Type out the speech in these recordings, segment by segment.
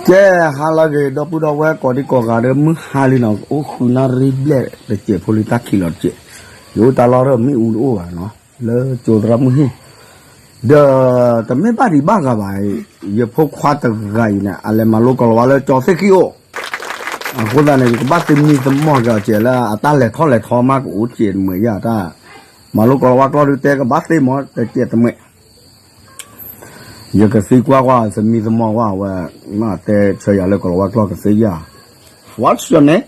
ကဲ, ဟါလၢအဂ့ၤ ဒီပုၢ်ဒီဝဲၢ်ကိးဒံကိးဂၤဒီး မုၢ်ဟါလံနီၤ, အိၣ်ဃုနၣ်ရံၣ်ဘျဲၣ်တစဲးဖိလံ တၢ်ခံးလီၤတစဲး, ယအိၣ်တၢ်လီၢ်ဒီးမ့ၣ်အူတအိၣ်ဘၣ်နီၤ, လၢကၠိသရၣ်မုၢ်ဟံၣ်, ဒီးတမ့ၢ်ဘၣ်ဒံးဘၣ်ဂၤဘၣ်, ယဖိခွါတဂၤအံၤန့ၣ် အလဲၤမၤလိကလီၤဝါလၢကၠီသ့ၣ်ဃံၣ်အိၣ်, အဃိသတးန့ၣ် ယကဘၣ်သမံသမိးက့ၤအီၤကဲးလၢအတၢ်လဲၤထီၣ်လဲၤထီမးကအိၣ်စဲးတမှဲးယၤတၢ်, မၤလိကလီၤဝါကျီၢ်ဒုးတဲကဘၣ်သ့မး တစဲးတမှဲး ယကသံကွၢ်ကွၢ် သမံသမိးကွၢ်ဝဲ, မ့ၢ်တဲဆၢယၤလၢကလီၤဝါကျီၢ်ကသ့ယၤ. What's your name?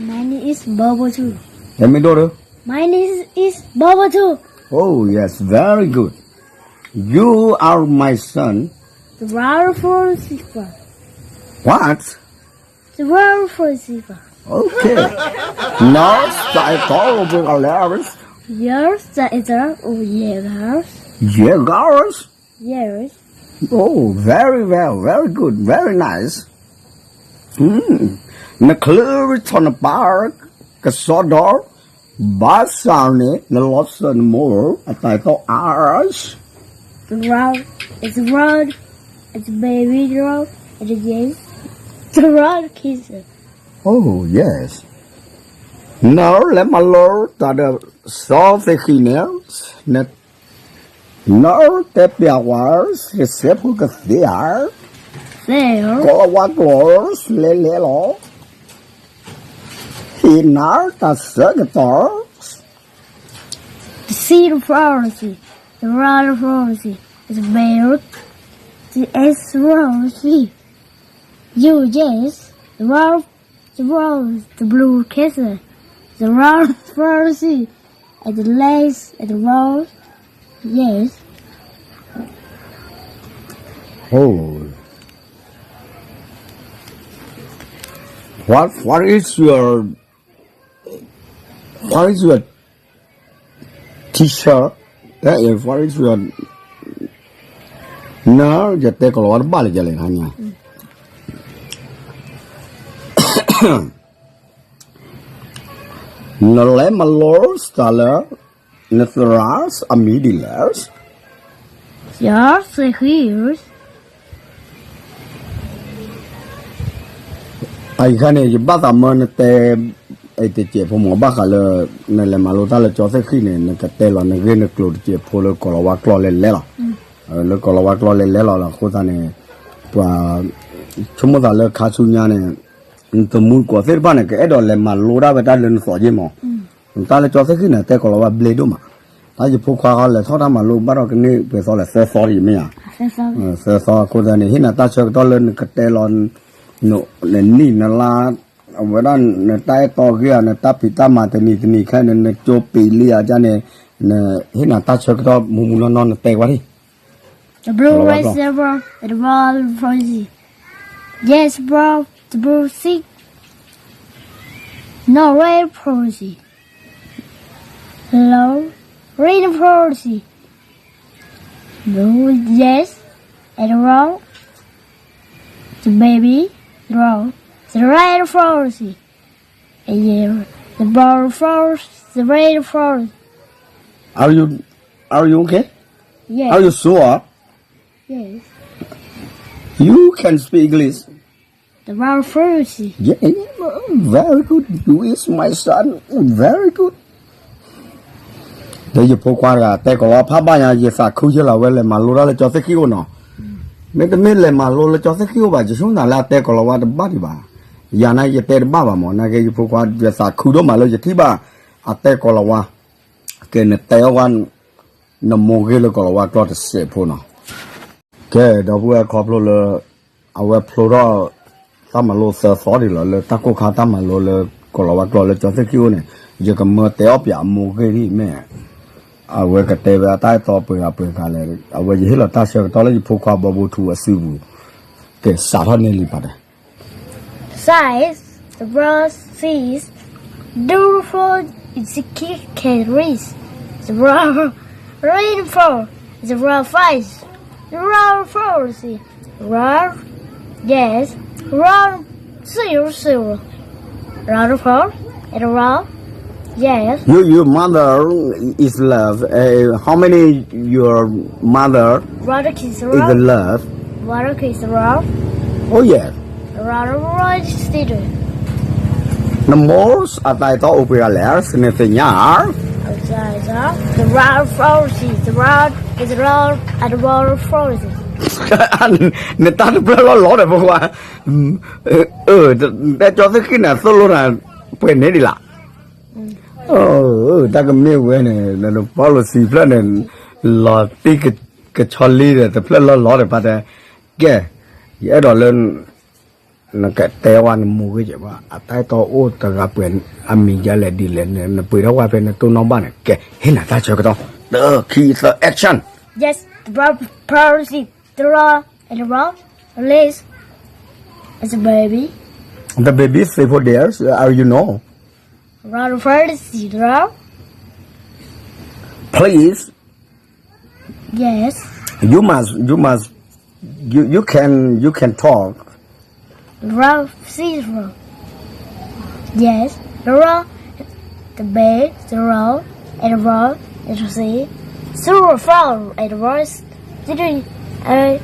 My name is Bobo too. တဲမ့ၢ်ဒိၣ်ဒီး. My name is Bobo too. Oh yes, very good. You are my son. The world for Sifa. What? The world for Sifa. Okay. Now, start all over the letters. Yes, the letter of Yegas. Yegas? Yes. Oh, very well, very good, very nice. နချၢထီၣ်နပၢ်ကစီဒီ, ဘၣ်ဆၣ်န့ၣ် နလီၤစၢၤနမိၢ် အတၢ်အဲၣ်တီ Irish. The round, it's round, it's baby round, and yes, the round kisses. Oh, yes. နလဲၤမၤလိတၢ်ဒီးစီၤသ့ၣ်ဃံၣ်န့ၣ်, န နတဲပျးဝဲ စဲးဖိကသ့ဧါ, ကလီၤဝါကျိာ်လဲၤလဲၤလီၤ, ဟ့ၣ်နၤတၢ်ဆၢကတီၢ်. The seed of prophecy, the rod of prophecy, is the mirror, the S prophecy. You, yes, the rod, the rose, the blue kisses, the rod of prophecy, and the lace, and the rose, yes. Oh. What, what is your, what is your teacher? That is, what is your, န ယတဲကလီၤဝါတဘၣ်လၢၤယလဲၣ်, နလဲၤမၤလိစတၢ်လၢ နသရၣ်အမံၤဒ်လဲၣ်. Yes, he is. အအံၤခါန့ၣ် ယဘၣ်သးမၢနတဲ တစဲးဖိမ့ၢ်ဘၣ်ဃးလၢ နလဲၤမၤလိတၢ်လၢကၠီသ့ၣ်ဃံၣ်န့ၣ် နကတဲလီၤနဂ့ၢ်နကျိၤတစဲးဖိလၢကလီၤဝါကျိာ်လဲၤလဲၤလီၤ. လၢကလီၤဝါကျိာ်လဲၤလဲၤလီၤလီၤ အဃိသတးန့ၣ် ပှၤ ဆိကမိၣ်သးလၢခါဆူညါန့ၣ် နတမူတကိးသ့ၣ်တဖၣ်န့ၣ် ကအဲၣ်ဒိးလဲၤမၤလိဒၣ်ဝဲတၢ်လၢနသီၣ်က့မး. တၢ်လၢကၠီသ့ၣ်ဃံၣ်န့ၣ် တဲကလီၤဝါဘျ့ဒိၣ်မး. တၢ်ယဖိခွါဃီလဲၤထီၣ်တၢ်မၤလိဘၣ်ဒီးကန့ၢ်ပှဲၤသီလဲၣ် သၢသီတယံၤမ့ၢ်ဧါ. သၢသီအဃိသတးန့ၣ် ဟ့ၣ်နၤတၢ်ဆၢကတီၢ်လၢနကတဲလီၤ နနံၣ်နလါ အဝဲဒၣ်နတၢ်အဲၣ်တီဂ့ၢ်ဧါ နတၢ်ဖံးတၢ်မၤတနံၤတနံၤခဲအံၤန့ၣ် နကၠိပံာ်လံဧါဒ်န့ၣ် နဟ့ၣ်နၤတၢ်ဆၢကတီၢ်မူမူနီၢ်နီၢ်နတဲကွၢ်ဒံး. The blue red zebra and the red proxy. Yes, bro, the blue sea. No red proxy. Hello, red proxy. Blue, yes, and wrong. The baby, wrong. The red proxy. And yeah, the brown proxy, the red proxy. Are you, are you okay? Yes. Are you sure? Yes. You can speak English. The brown proxy. Yeah, yeah, very good. You is my son. Very good. ဒီးယဖိခွါတဂၤ တဲကလီၤဖးဘၣ်ညါ ယသးခုယဲလီၤ ဝဲလဲၤမၤလိတၢ်လၢကၠီသ့ၣ်ဃံၣ်အိၣ်နီၤ. မ့တမ့ၢ်လဲၤမၤလိလၢကၠီသ့ၣ်ဃံၣ်အိၣ်ဘၣ် ယဆိကမိၣ်သးလၢအတဲကလီၤဝါတဘၣ်ဒံးဘၣ်. ယၤန့ၣ်ယတဲတဘၣ်ဘၣ်မး နာ်က့ယဖိခွါ ယသးခုဒိၣ်မးလၢယထံၣ်ဘၣ် အတဲကလီၤဝါ, ကဲနတဲအီၤဝဲ နမိၢ်ဂ့ၢ်လၢကလီၤဝါကျိာ်တစဲးဖိနီၤ. ကဲ ဒီပုၢ်ဝဲၢ်ခီဖျိလၢ အဝဲဖျိထီၣ် တၢ်မၤလိသၢသီဒံးလီၤ လၢတၢ်ကိၢ်ခါတၢ်မၤလိလၢကလီၤဝါကျိာ်လၢကၠီသ့ၣ်ဃံၣ်အိၣ်န့ၣ် ယကမၢတဲအီၣ်ပၠးအမိၢ်ဂ့ၢ်ဒ်မ့ၢ် အဝဲကတဲဝဲအတၢ်အဲၣ်တီပှဲၤဂၤပှဲၤဂၤလဲၣ် အဝဲယဟ့ၣ်လီၤတၢ်ဆၢကတီၢ်လၢယဖိခွါဘီဘိထူအစုပူၤ, ကဲစးထီၣ်န့ၢ်လံပာ်တဲ Size, the broad seas, the four is the key carries, the broad rainfall, the broad fights, the broad force, the broad yes, broad zero zero, broad four, and broad yes. You, your mother is love. Uh, how many your mother Brother kiss is love? Brother kiss love. Oh yeah. Around the world is city. နမိၢ်အတၢ်အဲၣ်တီအိၣ်ပှဲၤဂၤလဲၣ် နသ့ၣ်ညါဧါ. The round forest, the round is round and the round forest. နတၢ်တဖျၢၣ်လီၤလီၤဒီးပကွၢ်, တဲကၠီသ့ၣ်ဃံန့ၣ် သိၣ်လိတၢ်ပှဲၤန့ၣ်ဒ်လၢ်. တၢ်ကမ့ၢ်ဝဲန့ၣ် န policy ဖျၢၣ်န့ၣ် လီၤတံၢ်ကဆီလံဒီး တဖျၢၣ်လီၤလီၤဒီးပတဲ, ကဲ, ယအဲၣ်ဒိးလၢ နကတဲဝဲနမိၢ်ဂ့ၢ်ကဲဘၣ် အတၢ်အဲၣ်တီအိၣ်တဂၤပှဲၤ အမံၤဒ်လဲၣ်ဒ်လဲၣ်န့ၣ် နပှ့ၤထီၣ်ဝဲဖဲနတိၢ်နီၣ်ဘၣ်န့ၣ် ကဲ ဟ့ၣ်နၤတၢ်ဆၢကတီၢ် တၢ ခံ သၢ action. Yes, the policy, the law, and the law, at least, it's a baby. The baby is three, four days, uh, you know. Around the policy, the law. Please. Yes. You must, you must, you, you can, you can talk. Round zero. Yes. Round the bed, the round, and round, and the sea. Zero four, and round three, and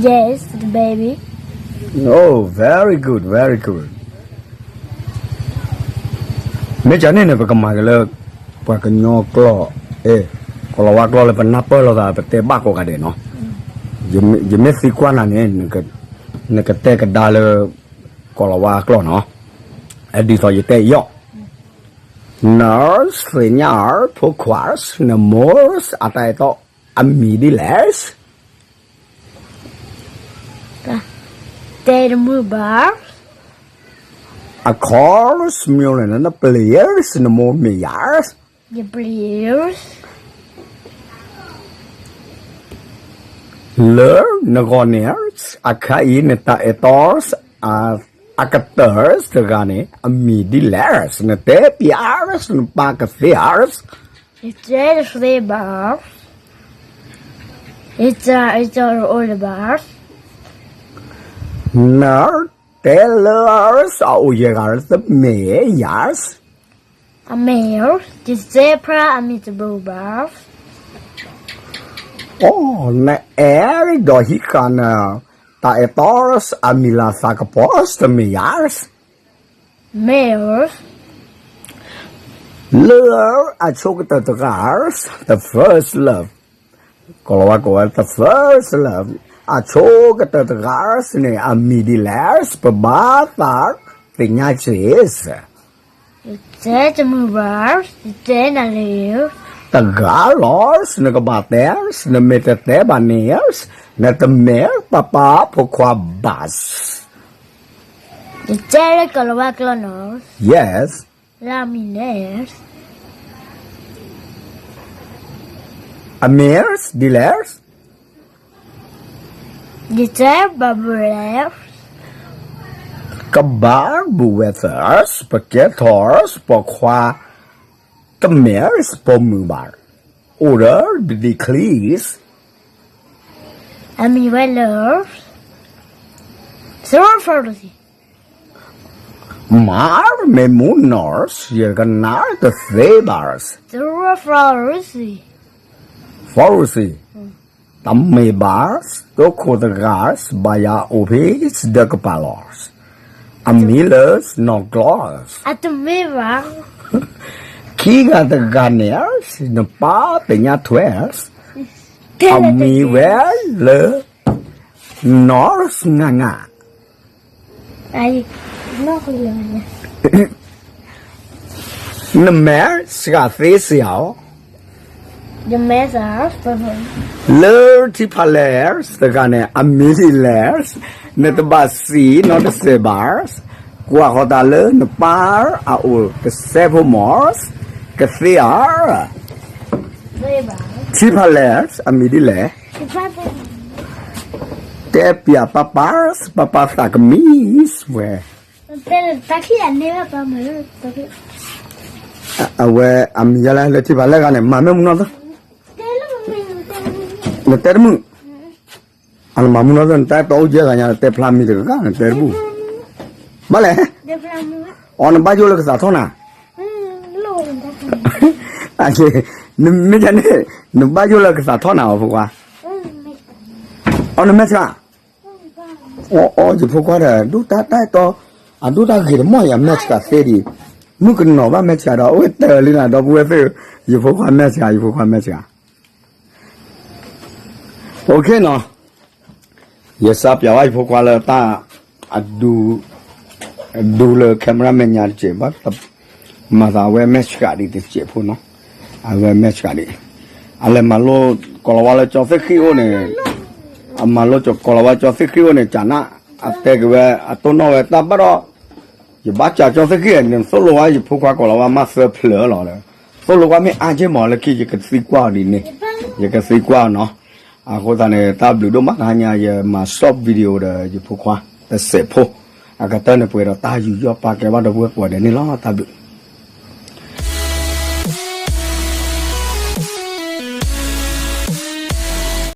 yes, the baby. Oh, very good, very good. မ့ၢ်ကန့ၣ်န့ၣ် ပကမၤက့ၤလၢ ပှၤကညီကျိာ်, အဲ, ကီၤလၤဝါကျိာ်လၢပနၢ်ပၢၢ်လိာ်သး ပတဲဘၣ်ကိးဂၤဒဲးနီၤ. ယမ့ၢ်သံကွၢ်နၤန့ၣ် နကတဲကဒါလၢ ကီၤလၤဝါကျိာ်နီၤ. ဒ်သိးယတဲအံၤ, နသ့ၣ်ညါဧါ ဖိခွါ, နမိၢ်အတၢ်အဲၣ်တီအမံၤဒ်လဲၣ်. တဲတမုာ်ဘၣ်. အခီ စမံၤလၢန နပျံၤ နမိၢ်မ့ၢ်ယၤ. ယပျံၤ လၢနဂီၢ်န့ၣ် အခါအံၤ နတၢ်အဲၣ်တီ အကတၢၢ်တဂၤန့ၣ် အမံၤဒ်လဲၣ်. နတဲပျး နပၢ်ကသ့ဧါ. ယတဲတသ့ဘၣ်. ယတၢ်အဲၣ်တီတအိၣ်လၢၤဘၣ်. နတဲလၢ အအိၣ်ယဲၢ်ဂၤ တမ့ၢ်ယၤ. အမ့ၢ် ယတဲဖျါအမံၤတဘၣ်ဘၣ်. အိ နအဲၣ်ဒိးဟံးဃာ်န တၢ်အဲၣ်တီအမံၤလၢသးကပီၤ တမ့ၢ်ယၤ. မ့ၢ် လၢအဆိကတၢၢ်တဂၤ the first love, ကီၤလၤဝါကိးဝဲ the first love, အဆိကတၢၢ်တဂၤန့ၣ် အမံၤဒ်လဲၣ် ပဘၣ်သးသ့ၣ်ညါက့ၤ. ယတဲတမုာ်ဘၣ်, ယတဲနၤလၢ တဂၤလီၤ, နကဘၣ်တဲ, နမ့ၢ်တတဲဘၣ်န့ၣ်, နတမ့ၢ်ပၢ်ပၢ်ဖိခွါဘၣ်. ယတဲလၢကီၤလၤဝါကျိာ်နီၤ. Yes. လၢအမံၤန့ၣ် အမ့ၢ်ဒ်လဲၣ်. ယတဲဘၣ်ဘၣ်လဲၣ်. ကဘၣ်ဘူးဝဲသၢ, ပကဲထီၣ် ပိာ်ခွါ, တမ့ၢ်ပိာ်မုၣ်ဘၣ်. Older, be decrease. အမံၤဝဲလၢ သရၣ်ဖရူသံ မ့ၢ်မူနီၢ်, ယကနၣ်တသ့ဘၣ်. သရၣ်ဖရူသံ ဖရူသံ တမ့ၢ်ဘၣ်, တိခိၣ်တဂၤ ဘၣ်ယၤအိၣ်ဖဲ ဒီးကပၤလီၤ. အမံၤလၢ နီၢ်ကျီၢ် အတမ့ၢ်ဘၣ်. ခံဂၤတဂၤန့ၣ် နပၢ်သ့ၣ်ညါထွဲ အမံၤဝဲလၢ နီၢ်စငါငါ နမဲာ်စှၤသ့စ့ၢ်ဧါ. ယမဲာ်စှၤ လၢထံဖးလဲၢ်တဂၤန့ၣ် အမံၤဒ်လဲၣ်, နတဘၣ်စံးနီတစဲးဘၣ်, ကွၢ်ဃီၤတၢ်လၢနပၢ်အအိၣ်တစဲးဖိမး, ကသ့ဧါ. ထံဖးလဲၢ် အမံၤဒ်လဲၣ်. တဲပျးပၢ်ပၢ်, ပၢ်ပၢ်သးကမံဝဲ အဝဲအမံၤယါလၢလၢထံဖးလဲၢ်ဂၤန့ၣ် မၤမ့ၢ်မူနီၢ်သၢ, နတဲတမုာ်, အနမၤမူနီၢ်သၢ နတၢ်တီအိၣ်ယဲၢ်ဂၤညါ နတဲဖျါမံၤတဂၤ နတဲတဘူၣ်, ဘၣ်လဲၣ်, အီ နဘၣ်ယိၣ်လၢကသးထီၣ်နၤ, မ့ၢ်န့ၣ် နဘၣ်ယိၣ်လၢကသးထီၣ်နၤအီၤဖိခွါ, အီ နမဲာ်ဆှၤ အီ ယဖိခွါဒီး ဒိၣ်တၢ်တၢ်အဲၣ်တီ, အဒိၣ်တၢ်ဂ့ၤတမီၢ်ယၤ မဲာ်ဆှးသ့ဒံး, မုၣ်ကနီၤဘၣ်မဲာ်ဆှးဒီး အဝဲတဲအီၤလံနၤ ဒီပုၢ်ဝဲၢ်သ့ၣ်, ယဖိခွါမဲာ်ဆှး ယဖိခွါမဲာ်ဆှး OK နီၤ, ယစးပျးဝဲယဖိခွါလၢတၢ် အဒူ ဒူလၢ camera မဲာ်ညါတစဲး ဘၣ်တ မၤသးအဝဲမဲာ်ဆှးဒံးတစဲးဖိနီၤ, အဝဲမဲာ်ဆှးဒံး, အလဲၤမၤလိကီၤလၤဝါလၢကၠီသ့ၣ်ဃံအိၣ်န့ၣ်, အမၤလိကီၤလၤဝါကၠီသ့ၣ်ဃံအိၣ်န့ၣ် ကနၣ် အတဲက့ၤဝဲ အတိၢ်နီၣ်ဝဲတၢ်ဘၣ်ဒီး ယဘၣ်စးကၠီသ့ၣ်ဃံန့ၣ် သိၣ်လိဝဲယဖိခွါကီၤလၤဝါမးသၢဖျၢၣ်လီၤဒီး, သိၣ်လိဝဲမ့ၢ်အါက့မးလၢခံ ယကသံကွၢ်အီၤဒ်န့ၣ်, ယကသံကွၢ်အီၤနီၤ, အဃိသတးန့ၣ် တၢ်ဘျုးဒိၣ်မး တဟါညါယမၤ short video ဒီးယဖိခွါ တစဲးဖိ, အကတၢၢ်န့ၣ်ပှဲၤဒီးတၢ်ယူးယီၣ်ပာ်ကဲဘၣ်ဒီပုၢ်ဝဲၢ်ကိးဂၤဒဲးန့ၣ်လီၤ, တၢ်ဘျုး